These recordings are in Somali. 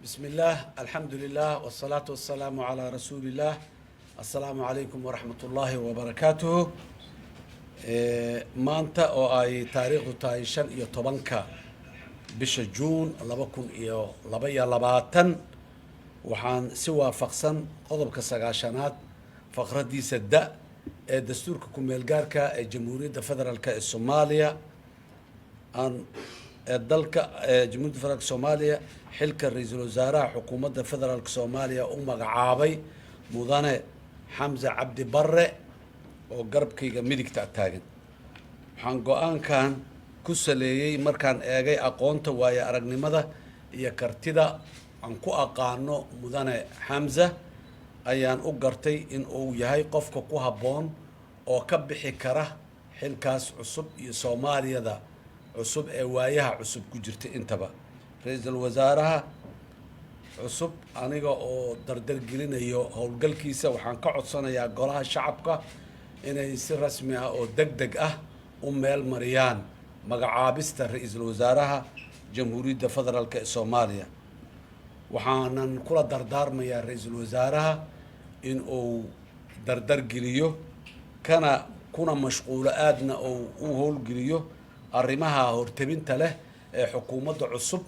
بسم الله، الحمد لله، والصلاة والسلام على رسول الله. السلام عليكم ورحمة الله وبركاته. Maanta oo ay taariikhdu tahay 15-ka bisha Juun 2022, waxaan si waafaqsan qodobka 90aad faqradiisa da ee dastuurka ku-meelgaarka ee Jamhuuriyadda Federaalka ee Soomaaliya aan ee dalka ee Jamhuuriyadda Federaalka Soomaaliya xilka ra-iisul wasaaraha xukuumadda federaalka Soomaaliya u magacaabay Mudane Xamse Cabdi Barre oo garabkayga midigta taagan. Waxaan go-aankan ku saleeyey markaan eegay aqoonta, waayo aragnimada iyo kartida aan ku aqaano Mudane Xamse, ayaan u gartay in uu yahay qofka ku habboon oo ka bixi kara xilkaas cusub iyo Soomaaliyada cusub ee waayaha cusub ku jirta intaba. Ra-iisul wasaaraha cusub, aniga oo dardar gelinayo howlgalkiisa, waxaan ka codsanayaa golaha shacabka inay si rasmi ah oo deg deg ah u meel mariyaan magacaabista ra-iisul wasaaraha Jamhuuriyadda Federaalka ee Soomaaliya. Waxaanan kula dardaarmayaa ra-iisul wasaaraha in uu dardar geliyo kana kuna mashquulo, aadna uu u howlgeliyo arrimaha hortebinta leh ee xukuumadda cusub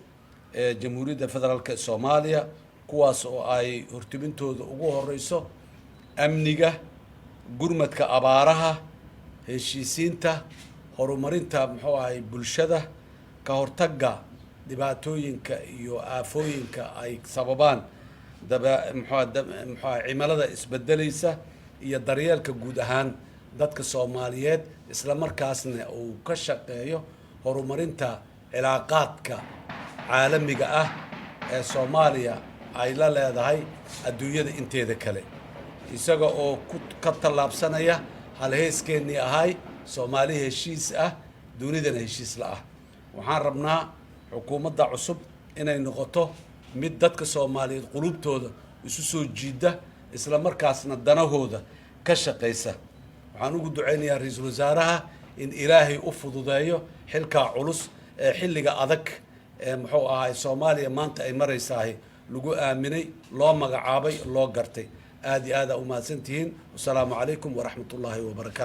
ee Jamhuuriyadda Federaalka ee Soomaaliya, kuwaas oo ay hortebintooda ugu horeyso amniga, gurmadka abaaraha, heshiisiinta, horumarinta, muxuu ahay, bulshada, ka hortagga dhibaatooyinka iyo aafooyinka ay sababaan daba muxuu ahay cimilada isbedelaysa, iyo daryeelka guud ahaan dadka Soomaaliyeed, isla markaasna uu ka shaqeeyo horumarinta cilaaqaadka caalamiga ah ee Soomaaliya ay la leedahay adduunyada inteeda kale, isaga oo ku ka tallaabsanaya halheeskeenii ahay "Soomaali heshiis ah, dunidana heshiis la ah". Waxaan rabnaa xukuumadda cusub inay noqoto mid dadka Soomaaliyeed qulubtooda isu soo jiida, isla markaasna danahooda ka shaqaysa. Waxaan ugu ducaynayaa ra-iisul wasaaraha in Ilaahay u fududeeyo xilkaa culus ee xilliga adag ee, muxuu ahaay, Soomaaliya maanta ay maraysahay lagu aaminay, loo magacaabay, loo gartay. Aad iyo aad aa umahadsan tihiin. Wasalaamu calaykum waraxmat ullaahi wabarakaatu.